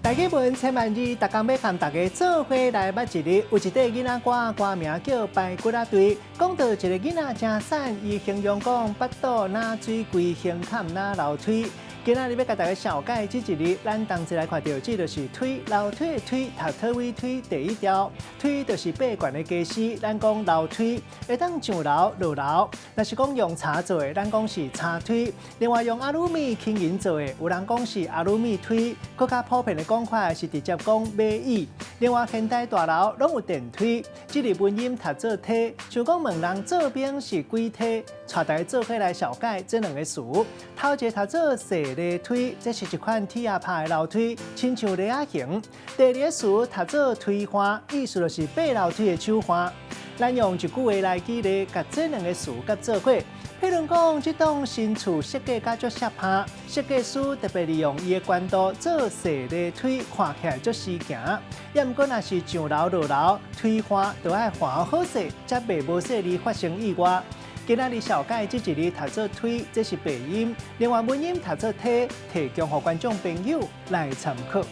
台語文千萬字，逐工欲共大家做伙來捌一字。有一塊囡仔歌，歌名叫《排骨仔隊》，講到一个囡仔誠瘦，伊形容講腹肚若水規，胸坎若樓梯。今仔日欲共大家紹介這一字，咱同齊來看著，這就是推，樓梯的推，讀佗位推第一調，推就是爬懸的家私，咱講樓梯會當上樓落樓。若是講用柴做的，咱講是柴推。另外用阿魯米輕銀做的，有人講是阿魯米推。閣較普遍的講法是直接講馬椅。另外現代大樓攏有電梯，這字文音讀做梯，像講問人做兵是幾梯，帶大家做伙來紹介這兩个詞。頭一个讀做踅犁推，這是一款鐵仔拍的樓梯，親像犁仔形。第二个詞讀做推環，意思就是爬樓梯的手環。咱用一句話來舉例，共這兩个詞結做伙。譬如講，這棟新厝設計甲足爍拍，設計師特別利用伊的懸度做踅犁推，看起來足時行。也毋過，若是上樓落樓，推環就愛環好勢，才袂無細膩發生意外。今仔日紹介這一字讀做推，這是白音；另外文音讀做梯，提供予觀眾朋友來參考。